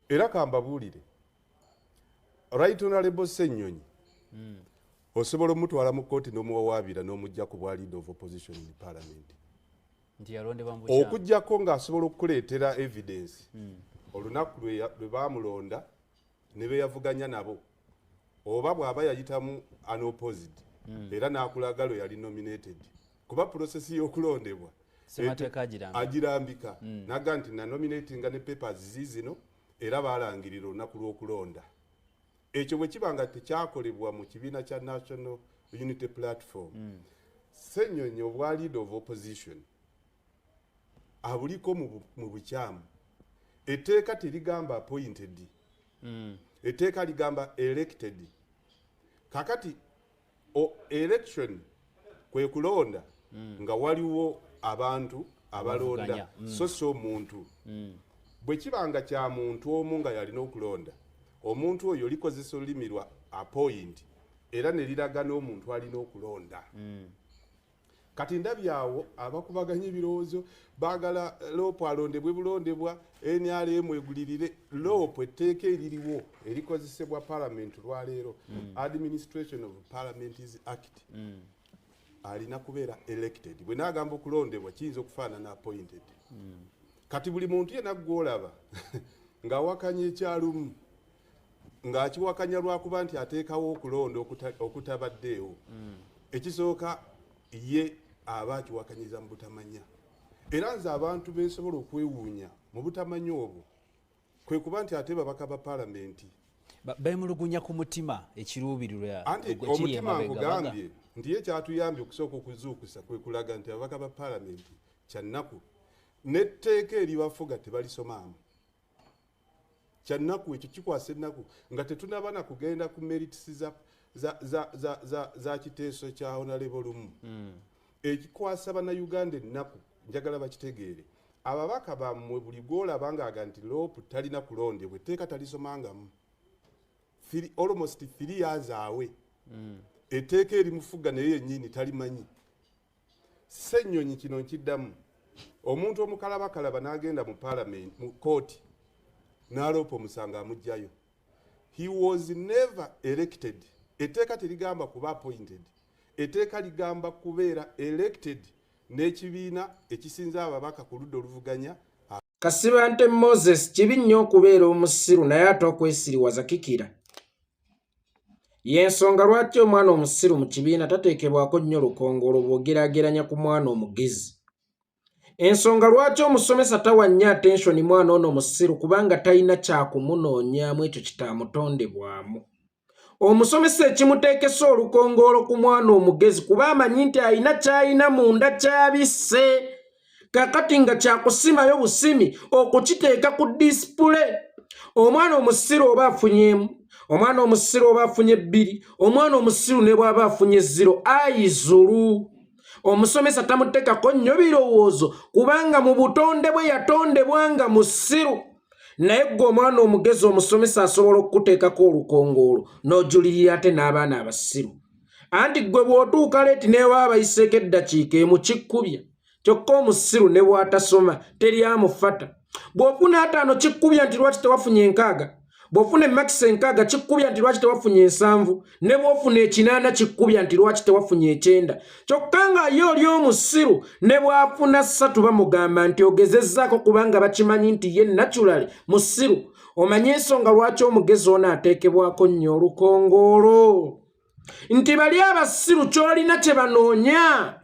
Era kambabuulire, Right Honorable Ssenyonyi osobola omutwala mu kooti n'omuwawaabira n'omujja ku bwa leader of opposition in parliament. Nti yalondebwa mu bukyamu. Okugjako ng'asobola okukuleetera evidence olunaku lwe baamulonda ne beyavuganya nabo, oba bw'aba yayitamu unopposed era n'akulaga lwe yali nominated, kuba process y'okulondebwa Ssemateeka agirambika. Agirambika naga nti nanominatinga ne papers ziizino, era baalangirira olunaku lw'okulonda. Ekyo bwe kiba nga tekyakolebwa mu kibiina kya National Unity Platform, Ssenyonyi obwa leader of opposition abuliko mu bukyamu. Etteeka terigamba appointed, etteeka ligamba elected. Kakati election kwe kulonda nga waliwo abantu abalonda, Abavuganya. So si omuntu. Bwe kiba nga kya muntu omu nga yalina okulonda, omuntu oyo likozesa olulimi lwa appoint era ne liraga n'omuntu alina okulonda. Kati ndabye awo abakubaganya ebirowoozo baagala LOP alondebwe bulondebwa, NRM egulirire LOP. Etteeka eririwo erikozesebwa parliament lwaleero, Administration of Parliament Act, alina kubeera elected. Bwe naagamba okulondebwa, kiyinza okufaanana appointed. Kati buli muntu yenna gwolaba ng'awakanya ekyalumu, ng'akiwakanya lwakuba nti ateekawo okulonda okutabaddeewo, ekisooka ye aba akiwakanyiza mu butamanya. Era nze abantu besobola okwewuunya mu butamanya obwo kwe kuba nti ate babaka ba paalamenti Beemulugunya ku mutima ekiruubirirwa anti ekiri omutima emabega. Nkugambye nti ye kyatuyambye okusooka okuzuukusa kwe kulaga nti ababaka ba paalamenti kyannaku n'etteeka eribafuga tebalisomaamu. Kyannaku, ekyo kikwasa ennaku nga tetunaba na kugenda ku merits za kiteeso kya Honorable Lumu. Ekikwasa Bannayuganda ennaku, njagala bakitegeere, ababaka bammwe buli gwolaba ngaaga nti LOP talina kulondebwa, etteeka talisomangamu. Almost 3 years awe etteeka erimufuga naye yennyini talimanyi. Ssennyonyi kino nkiddamu, omuntu omukalabakalaba n'agenda mu parliament, mu kooti, n'aloopa omusango amugjayo. He was never elected. Etteeka terigamba kuba appointed, etteeka ligamba kubeera elected n'ekibiina ekisinza ababaka ku ludda oluvuganya. Kasibante Moses, kibi nnyo okubeera omusiru, naye ate okwesiriwaza kikira. Y'ensonga lwaki omwana omusiru mu kibiina tateekebwako nnyo lukongolo bw'ogeraageranya ku mwana omugezi. Ensonga lwaki omusomesa tawa nnyo attention mwana ono musiru, kubanga talina kyakumunoonyaamu, ekyo kitaamutondebwamu. Omusomesa ekimuteekesa olukongoolo ku mwana omugezi, kuba amanyi nti alina ky'alina munda kyabisse, kakati nga kyakusimayo busimi okukiteeka ku display. Omwana omusiru oba afunyeemu, omwana omusiru oba afunye 2, omwana omusiru ne bw'aba afunye 0 ayizulu, omusomesa tamuteekako nnyo birowoozo, kubanga mu butonde bwe yatondebwa nga musiru. Naye ggwe omwana omugezi, omusomesa asobola okukuteekako olukongoolo n'ojulirira ate n'abaana abasiru. Anti ggwe bw'otuuka late, neewaba bayiseeko eddakiika emu, kikkubya. Kyokka omusiru ne bw'atasoma teri amufata. Bw'ofuna 50, kikkubya nti lwaki tewafunye 60. Bw'ofuna emakisi 60, kikkubya nti lwaki tewafunye 70. Ne bw'ofuna 80, kikkubya nti lwaki tewafunye 90. Kyokka nga ye oli omusiru ne bw'afuna 3, bamugamba nti ogezezzaako, kubanga bakimanyi nti ye naturally musiru. Omanye ensonga lwaki omugezi ono ateekebwako nnyo olukongoolo, nti bali abasiru ky'olina kye banoonya,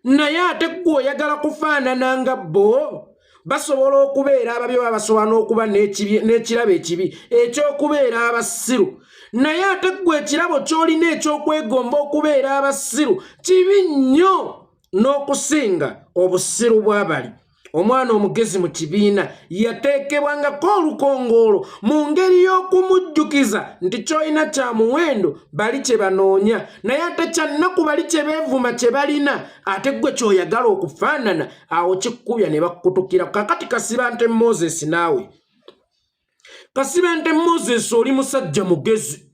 naye ate ggwe oyagala kufaanana nga bo. Basobola okubeera ababi oba basobola n'okuba n'ekirabo ekibi ekyokubeera abasiru, naye ate ggwe ekirabo ky'olina ekyokwegomba okubeera abasiru kibi nnyo n'okusinga obusiru bw'abali. Omwana omugezi mu kibiina yateekebwangako olukongoolo mu ngeri y'okumujjukiza nti ky'olina kya muwendo, bali kye banoonya, naye ate kyannaku bali kye beevuma kye balina, ate ggwe ky'oyagala okufaanana. Awo kikkubya ne bakkutukira. Kakati Kasibante Moses, naawe Kasibante Moses, oli musajja mugezi,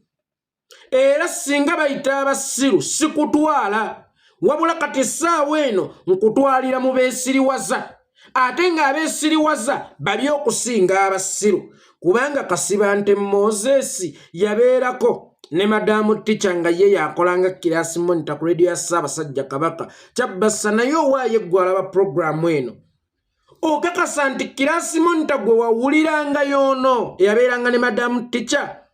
era singa bayita abasiru sikutwala, wabula kati essaawa eno nkutwalira mu beesiriwaza, ate ng'abeesiriwaza babi okusinga abasiru. Kubanga Kasibante Moses yabeerako ne Madamu Tica nga ye yakolanga class monitor ku radio ya Ssaabasajja Kabaka. Kyabbasa naye owaayo eggwe alaba puroguramu eno, okakasa nti class monitor gwe wawuliranga y'ono eyabeeranga ne Madamu Tica?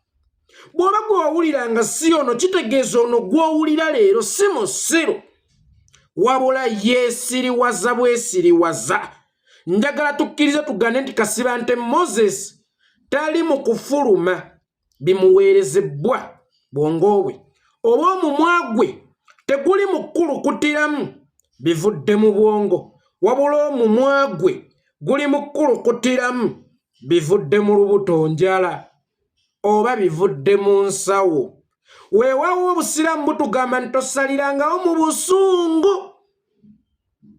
Bw'oba gwe wawuliranga si ono, kitegeeza ono gw'owulira leero si musiru, wabula yeesiriwaza bwesiriwaza. Njagala tukkirize tugane nti Kasibante Moses tali mu kufuluma bimuweerezebwa bwongo bwe, oba omumwa gwe teguli mu kkulukutiramu bivudde mu bwongo, wabula omumwa gwe guli mu kkulukutiramu bivudde mu lubuto njala oba bivudde mu nsawo. Weewaawo obusiraamu butugamba nti tosalirangawo mu busungu,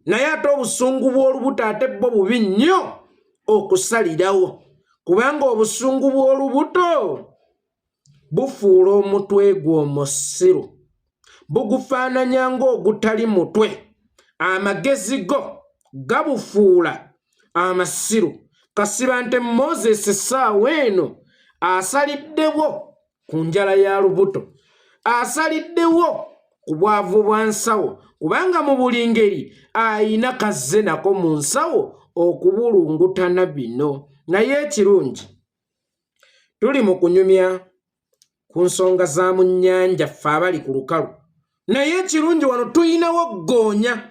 naye ate obusungu bw'olubuto ate bwo bubi nnyo okusalirawo, kubanga obusungu bw'olubuto bufuula omutwe gwo omusiru, bugufaananya ng'ogutali mutwe. Amagezi go gabufuula amasiru. Kasibante Moses essaawa eno asaliddewo ku njala ya lubuto, asaliddewo ku bwavu bwa nsawo, kubanga mu buli ngeri ayina kazze nako mu nsawo okubulungutana bino. Naye ekirungi, tuli mu kunyumya ku nsonga za mu nnyanja ffe abali ku lukalu, naye ekirungi wano tuyinawo ggoonya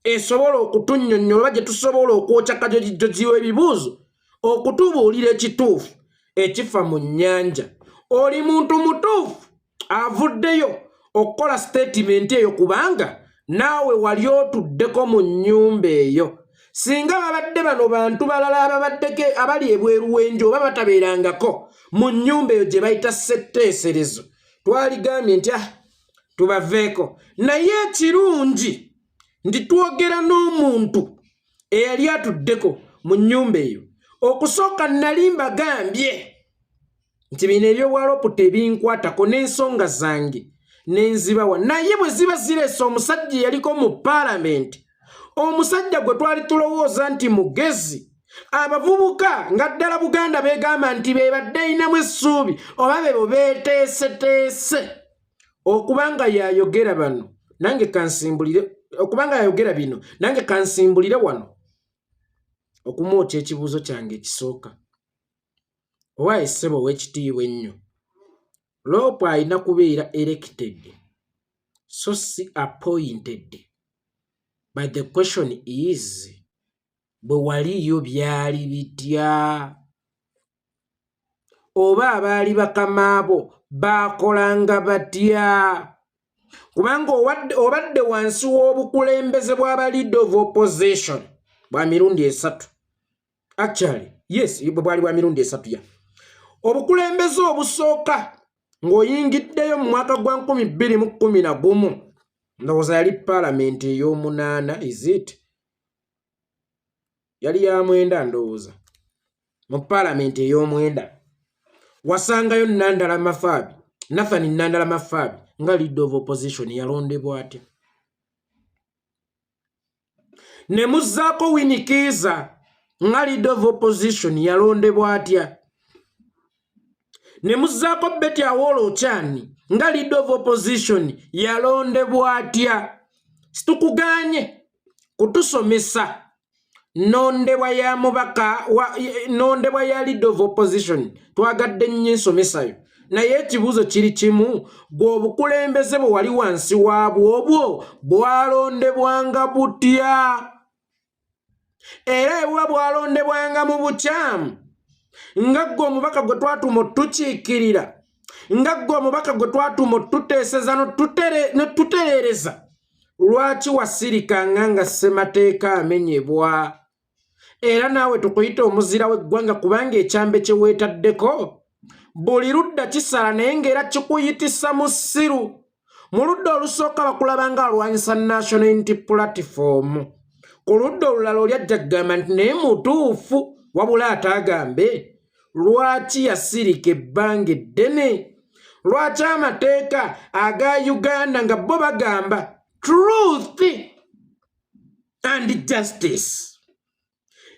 esobola okutunnyonnyola oba gye tusobola okwokya kajojijoji w'ebibuuzo okutubuulira ekituufu ekifa mu nnyanja. Oli muntu mutuufu avuddeyo okukola sitatimenti eyo, kubanga naawe wali otuddeko mu nnyumba eyo. Singa babadde bano bantu balala ababaddeko abali ebweru w'enju oba batabeerangako mu nnyumba eyo gye bayita ssetteeserezo, twaligambye nti ah, tubaveeko. Naye ekirungi nti twogera n'omuntu eyali atuddeko mu nnyumba eyo. Okusooka nali mbagambye nti bino ebyobwalopu tebinkwatako n'ensonga zange nenzibawa, naye bwe ziba zireese omusajja eyaliko mu paalamenti, omusajja gwe twali tulowooza nti mugezi, abavubuka nga ddala Buganda beegamba nti be badde ayinamu essuubi oba bebo beeteeseteese okuba nga yayogera bano, nange kansimbulire okuba nga yayogera bino, nange kansimbulire wano okumwokya ekibuuzo kyange ekisooka. Owaaye ssebo ow'ekitiibwa ennyo, LOP alina kubeera elected so si appointed, but the question is, bwe waliyo byali bitya, oba abaali bakamaabo baakolanga batya? Kubanga obadde wansi w'obukulembeze bw'aba leader of opposition bwa mirundi 3. Actually yes, bwe bwali bwa mirundi 3 ya obukulembeze obusooka ng'oyingiddeyo mu mwaka gwa 2011, ndowooza yali paalamenti ey'omunaana, is it yali ya 9? Ndowooza mu paalamenti ey'omwenda wasangayo Nandala Mafaabi, Nathan Nandala Mafaabi nga leader of opposition. Yalondebwa atya? Ne muzzaako Winnie Kiiza nga leader of opposition. Yalondebwa atya? Ne muzzaako Betty Awola Okyani nga leader of opposition. Yalondebwa atya? Situkuganye kutusomesa nondebwa ya mubaka wa nondebwa ya leader of opposition, twagadde nnyo ensomesayo, naye ekibuuzo kiri kimu: gwe obukulembeze bwe wali wansi waabwo obwo bwalondebwanga butya? Era ebuba bwalondebwanga mu bukyamu, nga ggwe omubaka gwe twatuma otukiikirira, nga ggwe omubaka gwe twatuma otuteeseza n'otutereereza, lwaki wasirikanga nga ssemateeka amenyebwa? Era naawe tukuyita omuzira w'eggwanga, kubanga ekyambe kye weetaddeko buli ludda kisala, naye ng'era kikuyitisa musiru. Mu ludda olusooka bakulaba nga alwanyisa National Unity Platform, ku ludda olulala oli ajja kugamba nti naye mutuufu, wabula ataagambe lwaki yasirika ebbanga eddene. Lwaki amateeka aga Uganda nga bo bagamba truth and justice,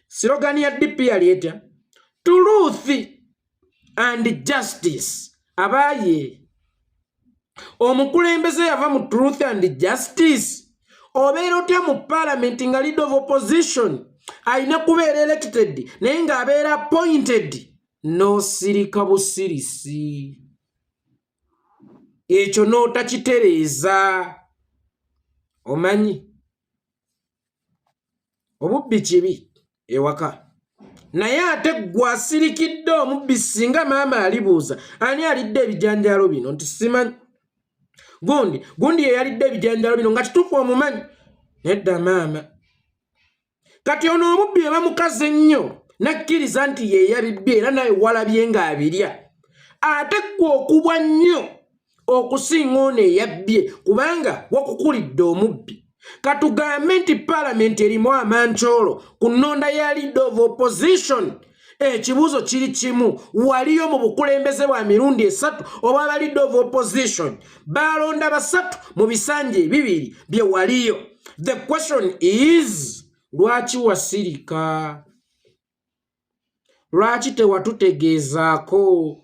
slogan ya DP yali etya? Truth. and Justice. Abaye omukulembeze yava mu Truth and Justice, obeera otya mu Paalamenti nga leader of opposition alina kubeera elected naye ng'abeera appointed, n'osirika busirisi ekyo n'otakitereeza? Omanyi obubbi kibi ewaka, naye ate gwe asirikidde omubbi, singa maama alibuuza ani alidde ebijanjaalo bino, nti simanyi, gundi gundi ye yalidde ebijanjaalo bino, nga kituufu omumanyi, nedda maama. Kati ono omubbi eba mukazi ennyo nakkiriza nti ye yabibbye, era naye walabye ng'abirya, ate ggwe okubwa nnyo okusinga ono eyabbye, kubanga wakukulidde omubbi. Katugambe nti Paalamenti erimu amankyolo ku nnonda ya leader of opposition. Ekibuuzo kiri kimu: waliyo mu bukulembeze bwa mirundi 3 obwaba leader of opposition, balonda basatu mu bisanja 2 bye waliyo. The question is, lwaki wasirika? Lwaki tewatutegeezaako?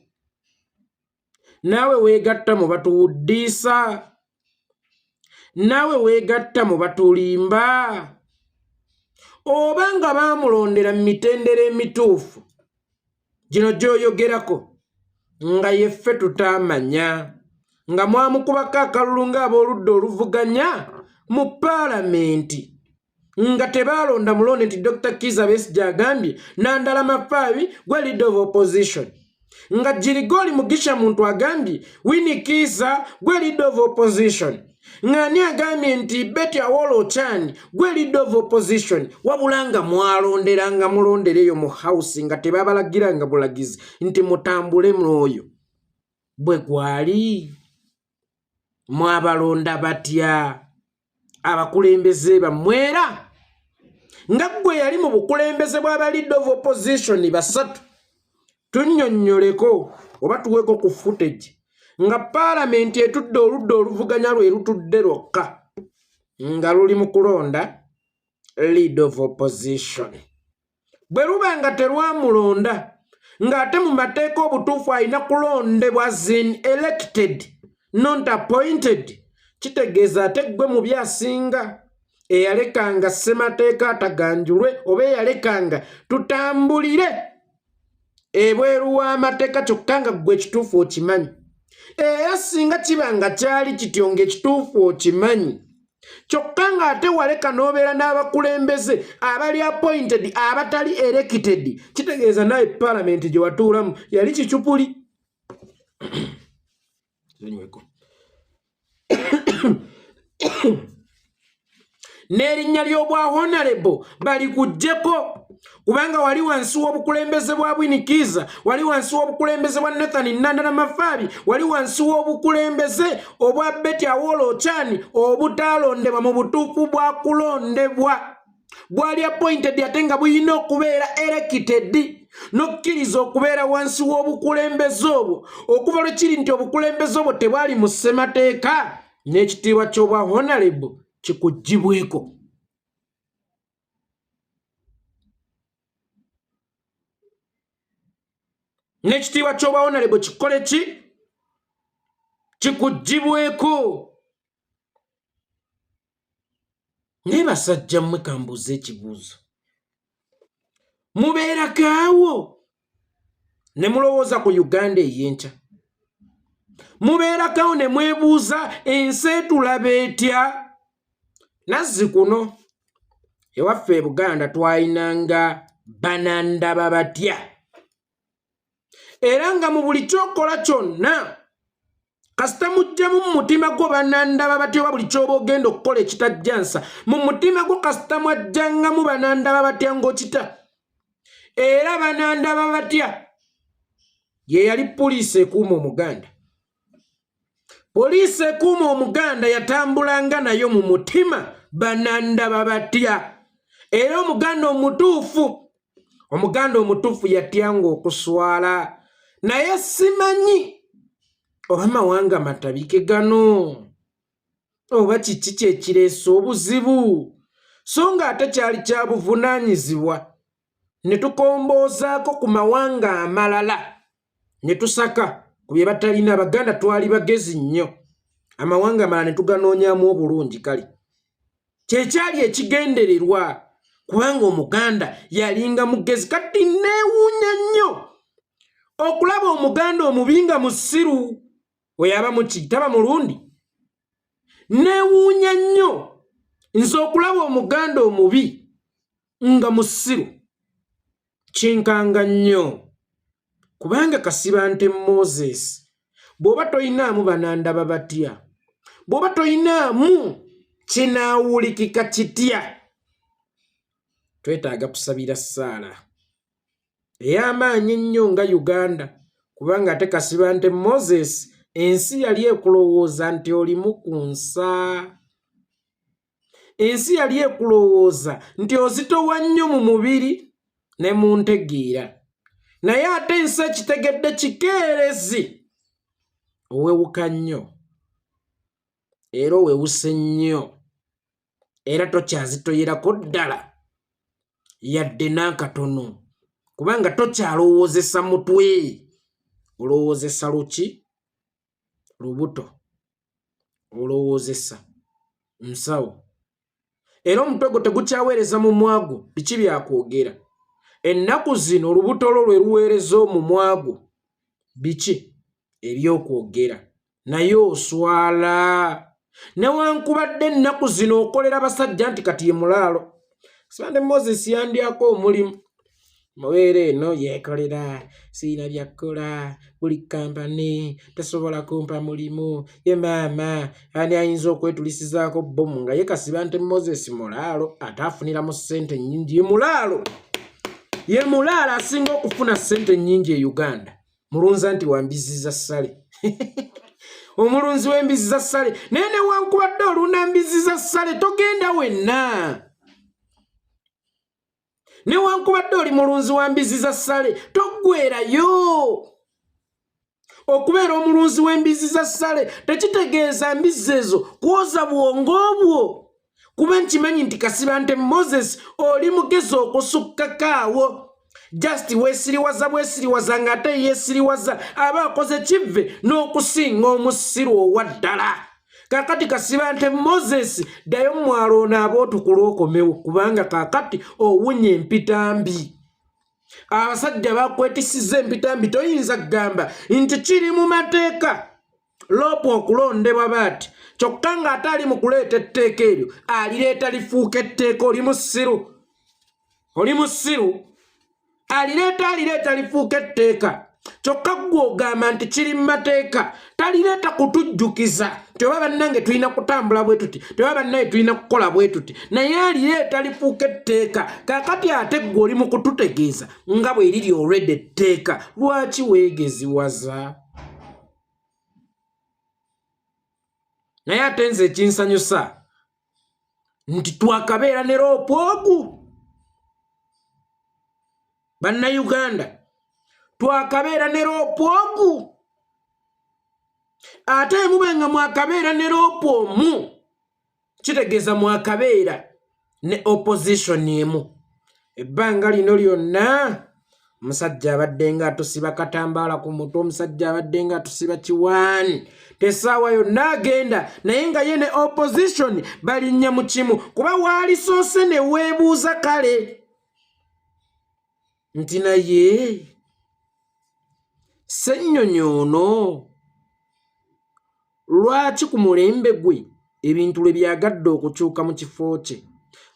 Naawe weegatta mu batuwuddiisa, naawe weegatta mu batulimba, oba nga baamulondera mu mitendera emituufu gino gy'oyogerako, nga yeffe tutaamanya nga mwamukubako akalulu ng'ab'oludda oluvuganya mu Paalamenti, nga tebaalonda mulonde nti Dr Kiza Besigye agambye Nandala Mafaabi gwe leader of opposition, nga Girigoli Mugisha Muntu agambye Winnie Kiiza gwe leader of opposition, ng'ani agambye nti Betty Aol Ocan gwe leader of opposition, wabula nga mwalondera nga mulondera eyo mu house, nga tebabalagiranga bulagizi nti mutambule mwoyo bwe gwali. Mwabalonda batya abakulembeze bammwe? Era nga ggwe yali mu bukulembeze bw'aba leader of opposition basatu, tunnyonnyoleko oba tuweeko ku footage nga Paalamenti etudde, oludda oluvuganya lwe lutudde lwokka nga luli mu kulonda leader of opposition. Bwe luba nga terwamulonda, ng'ate mu mateeka obutuufu alina kulondebwa zin elected, not appointed, kitegeeza ate ggwe mu byasinga eyalekanga ssemateeka ataganjulwe, oba eyalekanga tutambulire ebweru w'amateeka, kyokka nga ggwe ekituufu okimanyi. Era singa kiba nga kyali kityo, ng'ekituufu okimanyi, kyokka ng'ate waleka n'obeera n'abakulembeze abali appointed, abatali elected, kitegeeza naye Paalamenti gye watuulamu yali kicupuli. Zonyweko. N'erinnya ly'obwa honorable balikuggyeko, kubanga wali wansi w'obukulembeze bwa Winnie Kiiza, wali wansi w'obukulembeze bwa Nathan Nandala Mafaabi, wali wansi w'obukulembeze obwa Betty Aol Ocan, obutaalondebwa mu butuufu bwa kulondebwa, bwali appointed, ate nga buyina okubeera elected. N'okkiriza okubeera wansi w'obukulembeze obwo, okuva lwe kiri nti obukulembeze obwo tebwali mu ssemateeka, n'ekitiibwa ky'obwa honorable kikuggyibweko. N'ekitiibwa ky'obwa honorable kikole ki? Kikuggyibweko. Naye basajja mmwe, kambuuze ekibuuzo: mubeerakaawo ne mulowooza ku Uganda ey'enkya? Mubeerakawo ne mwebuuza ensi etulaba etya? Nazzi kuno ewaffe e Buganda twayinanga banandaba batya, era nga mu buli kyokola kyonna kasita muggyemu mu mutima gwo banandaba batya, oba buli kyoba ogenda okukola ekitajjansa mu mutima gwo kasita mwajjangamu banandaba batya ng'okita, era banandaba batya ye yali poliisi ekuuma Omuganda. Poliisi ekuuma Omuganda yatambulanga nayo mu mutima banandaba batya. Era Omuganda omutuufu yatyanga okuswala. Naye simanyi oba mawanga matabike gano oba kiki kyekireese obuzibu, so nga ate kyali kya buvunaanyizibwa ne tukomboozaako ku mawanga amalala. Ne tusaka ku bye batalina. Abaganda twali bagezi nnyo, amawanga amalala ne tuganoonyamu obulungi. Kale kyekyali ekigendererwa, kubanga Omuganda yalinga mugezi. Kati neewuunya nnyo okulaba Omuganda omubi nga musiru. Oyo aba muki? Taba mulundi. Neewuunya nnyo nze okulaba Omuganda omubi nga musiru, kinkanga nnyo, kubanga Kasibante Moses, bw'oba toyinaamu banandaba batya? Bw'oba toyinaamu kinaawulikika kitya? Twetaaga kusabira ssaala ey'amaanyi ennyo nga Uganda, kubanga ate Kasibante Moses, ensi yali ekulowooza nti olimu ku nsa, ensi yali ekulowooza nti ozitowa nnyo mu mubiri ne mu ntegeera, naye ate ensi ekitegedde kikeerezi, owewuka nnyo era owewuse nnyo era tokyazitoyerako ddala yadde n'akatono, kubanga tokyalowoozesa mutwe, olowoozesa luki? Lubuto, olowoozesa nsawo, era omutwe gwo tegukyaweereza mumwa gwo biki byakwogera. Ennaku zino olubuto lwo lwe luweereza omumwa gwo biki ebyokwogera, naye oswala. Newankubadde ennaku zino okolera basajja nti kati ye mulaalo Sande Moses yandyako omulimu mubeera eno yeekolera, siina byakkola, buli kampani tesobola kumpa mulimu. Ye maama ani ayinza okwetulisizaako bbomu nga ye Kasibante Moses mulaalo, ate afuniramu ssente nnyingi? Ye mulaalo, ye mulaalo asinga okufuna ssente nnyingi e Uganda. Mulunza nti wambizi za ssale, omulunzi w'embizi za ssale, naye newankubadde olunda mbizi za ssale togenda wenna. Newankubadde oli mulunzi wa mbizi za ssale toggwerayo. Okubeera omulunzi w'embizi za ssale tekitegeeza mbizzi ezo kwoza bwongo bwo, kuba nkimanyi nti Kasibante Moses oli mugezi okusukkako awo. Just weesiriwaza bwesiriwaza, ng'ate yeesiriwaza aba akoze kivve n'okusinga omusiru owa ddala. Kakati Kasibante Moses, ddayo mwalo onaaba otukula okomewo, kubanga kakati owunya empitambi. Abasajja bakwetisiza empitambi. Toyinza kugamba nti kiri mu mateeka LOP okulondebwa baati, kyokka ng'ate ali mu kuleeta etteeka eryo alireeta lifuuka etteeka. Oli musiru, oli musiru. Alireeta lifuuka etteeka, kyokka ggwe ogamba nti kiri mu mateeka. Talireeta kutujjukiza nti oba bannange tulina kutambula bwe tuti, teba bannange tulina kukola bwe tuti, naye alireeta lifuuka etteeka. Kaakati ate ggwe oli mu kututegeeza nga bwe riri already etteeka. Lwaki weegeziwaza? Naye ate nze ekinsanyusa nti twakabeera ne LOP ogu. Bannayuganda, twakabeera ne LOP ogu, ate mube nga mwakabeera ne LOP omu, kitegeeza mwakabeera ne opposition emu. Ebbanga lino lyonna omusajja abadde nga atusiba katambaala ku mutwe, omusajja abadde nga atusiba kiwaani, tesaawa yonna agenda, naye nga ye ne opposition balinnya mu kimu, kuba waalisoose ne weebuuza kale nti naye Ssennyonyi ono lwaki ku mulembe gwe ebintu lwe byagadde okukyuka mu kifo kye?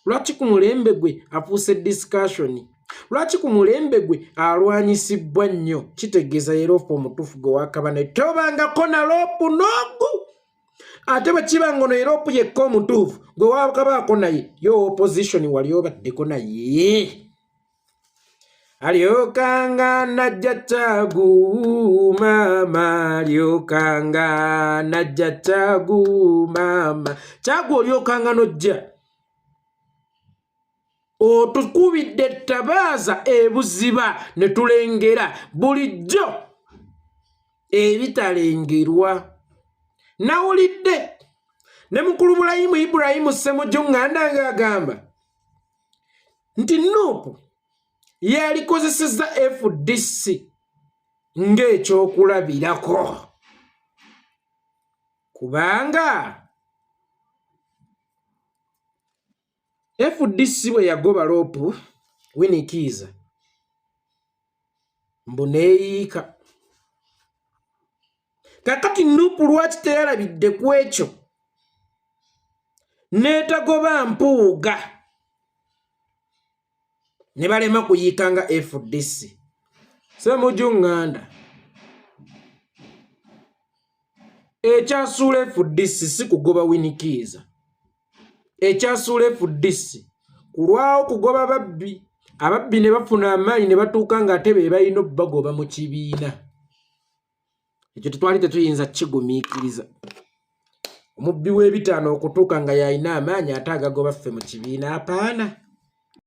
Lwaki ku mulembe gwe afuuse discussion? Lwaki ku mulembe gwe alwanyisibwa nnyo? Kitegeeza ye LOP omutuufu gwe wakaba naye. Tobangako na LOP n'ogu. Ate bwe kiba ngono ye LOP yekka omutuufu gwe wakabaako naye, yo opposition wali obaddeko naye? Alyokanga najja kyagu maama, alyokanga najja kyagu maama, kyagu olyokanga nojja otukubidde ettabaaza ebuziba ne tulengera bulijjo ebitalengerwa. Nawulidde ne mukulu Bulayimu Iburayimu Ssemujju Ŋŋanda ng'agamba nti NUP yalikozesezza FDC. Ng'ekyokulabirako, kubanga FDC bwe yagoba Loopu Winnie Kiiza mbu neeyiika. Kakati Nupu lwaki teyalabidde ku ekyo n'etagoba Mpuuga ne balema kuyiika nga FDC? Ssemuju Nganda, ekyasuula FDC si kugoba Winnie Kiiza, ekyasuula FDC kulwawo kugoba babbi, ababbi ne bafuna amaanyi ne batuuka ng'ate be balina obbagoba mu kibiina. Ekyo tetwali tetuyinza kukigumiikiriza, omubbi w'ebitaano okutuuka nga yalina amaanyi ate agagoba ffe mu kibiina. Apaana.